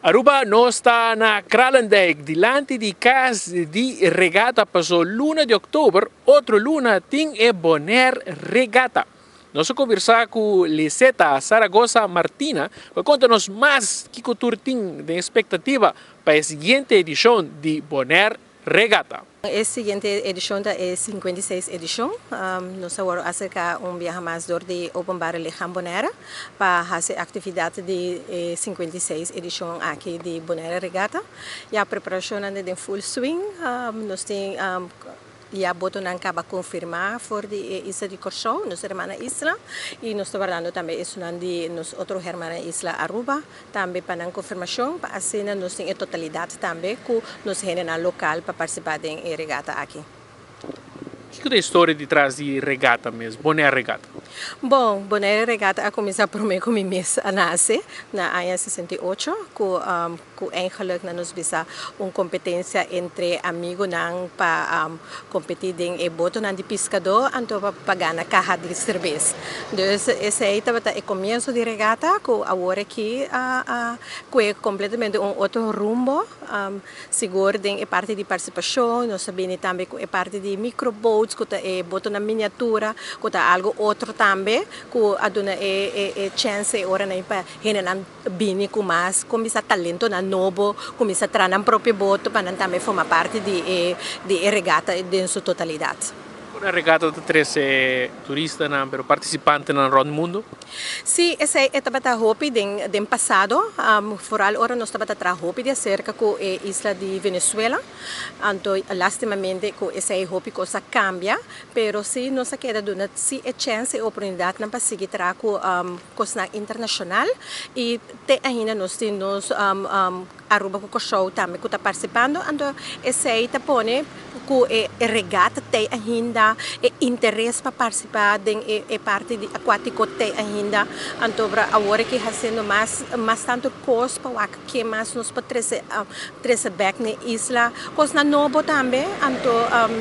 Aruba nos ta na Kralendijk dilanti di cas di regata paso luna di october otro luna tin e Bonaire Regatta. Nos a conversa cu Liseta Zaragoza Martina pa conta nos mas kico tur tin den expectativa pa e siguiente edicion di Bonaire Regatta. E siguiente edicion ta e 56 edicion. Nos a worde acerca un biaha mas door di Openbare Lichaam Bonaire pa haci actividad di e 56 edicion aki di Bonaire Regatta. Ya preparacionnan ta den full swing. Nos tin ya botonan caba confirma for di e isla di Corsou, nos hermana isla, y nos ta wardando tambe esunnan di nos otro hermana isla Aruba tambe pa nan confirmacion pa asina nos tin e totalidad tambe cu nos hendenan local pa participa den e regata aki. Kico ta e historia ditras di regata mes, Bonaire Regatta? Bon, Bonaire Regatta a cuminsa prome cu mi mes a nace na aña 68 cu cu eigenlijk na nos bisa un competencia entre amigonan pa competi den e botonan di piscador anto pa gana caha di cerbes. Dus esey tabata e comienzo di regata cu awor aki a cue completamente un otro rumbo. Sigur den e parti di participacion nos a bini tambe cu e parti di microboats cu ta e botonan miniatura cu ta algo otro tambe cu a duna e chance e oranan pa hendenan bini cu mas cuminsa talentonan nobo, cuminsa traha nan propio boto pa nan tambe forma parti di e di e regata den su totalidad. Con e regata ta trece turistanan pero participantenan rond mundo? Si, esey e tabata hopi den den pasado, vooral ora nos tabata traha hopi di acerca cu e isla di Venezuela, anto lastimamente cu esey hopi cos a cambia, pero si nos a keda duna si e chance e oportunidadnan pa sigui traha cu Kosnan internashonal i te ainda nos tin nos Aruba ku Kòrsou tambe ku ta partisipando, anto esei ta pone ku e regata t'ei ainda, e interes pa partisipá den e parti di akuátiko t'ei ainda, anto awor aki hasiendo mas mas tantu kos pa wak ke mas nos por trese trese bek na e isla, kosnan nobo tambe, anto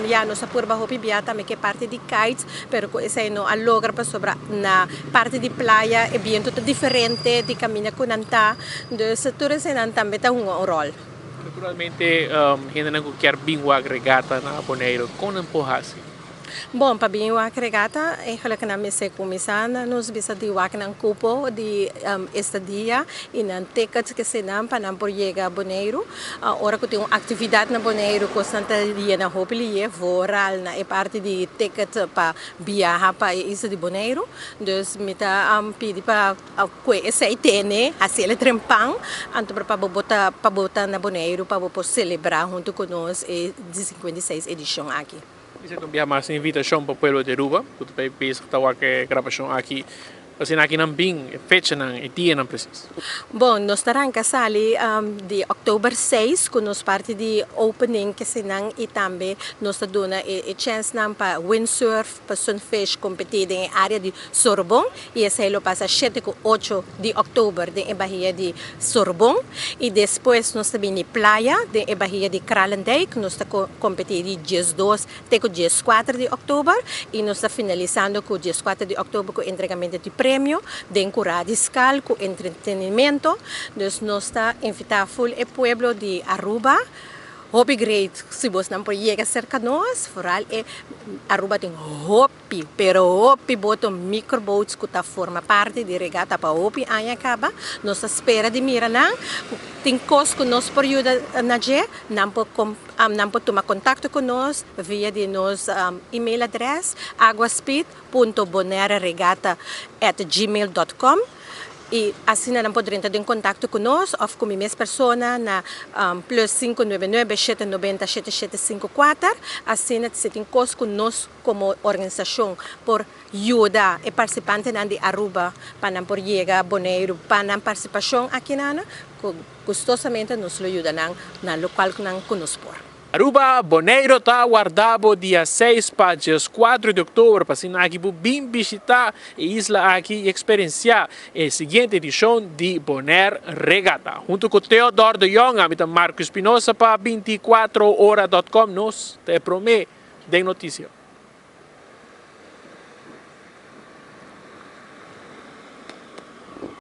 ya nos a purba hopi bia tambe ku e parti di kites, pero ku esei no a logra pasobra na parti di playa e biento ta diferente di caminda cu nan ta, dus tur eseinan tambe ta hunga un rol. Naturalmente hendenan cu kier bin wak regata na Boneiru, con nan por haci? Bon, pa bin wak regata eigenlijk nan mester cuminsa na nos bisa di wak nan cupo di estadia y nan tickets kesenan pa nan por yega Boneiru. Ora ku tin un aktividat na Boneiru kosnan ta yena hopi liye, vooral na e parti di ticket pa biaha pa e isla di Boneiru. Dus mi ta pidi pa kue esei tene, hasi el e trempan, anto pa bo ta pa bo ta na Boneiru pa bo por selebrá huntu ku nos e di 56 edishon aki. Esei ta un biaha mas invitashon pa pueblo di Aruba ku ta bai bezig ta wak e grabashon aki. Asina aki nan bin e fechanan, e dianan presis. Bon, nos ta ranka sali di oktober 6 ku nos parti di opening kesinan i tambe nos ta duna e chènsnan pa windsurf, pa sunfish kompetí den e área di Sorbon i esei lo pasa shete ku ocho di oktober den e bahia di Sorbon i despues nos ta bini playa den e bahia di Kralendijk, nos ta kompetí di 12 te ku 14 di òktober i nos ta finalisando ku 14 di òktober ku entregamento di premio den Kurá di Skal ku entretenimento. Dus nos ta invitá ful e pueblo di Aruba. Hopi great si bosnan por yega serka nos, foral e Aruba tin hopi pero hopi boto microboats ku ta forma parti di regata pa hopi aña kaba. Nos ta spera di mira nan ku tin kos ku nos por yuda na dje, nan por Nan por tuma kontakto ku nos via di nos email adrès aguaspeed.bonaireregata@gmail.com i asina nan por drenta den kontakto ku nos òf ku mi mes persona na plus sinku nuebe nuebe shete nobenta shete shete sinku kuater. Asina si tin kos ku nos komo organisashon por yuda e partisipantenan di Aruba pa nan por yega Boneiru pa nan partisipashon akinan ku Gustosamente nos lo yuda nan na locual cu nan cu nos por. Aruba, Boneiro ta warda bo dia 6 pa 14 di october pa asina aki bo bin bishita e isla aki y experiencia e siguiente edicion di Bonaire Regatta. Hunto cu Theodor de Jong, ami ta Marco Espinosa pa 24 ora dot com, nos ta e prome den noticia.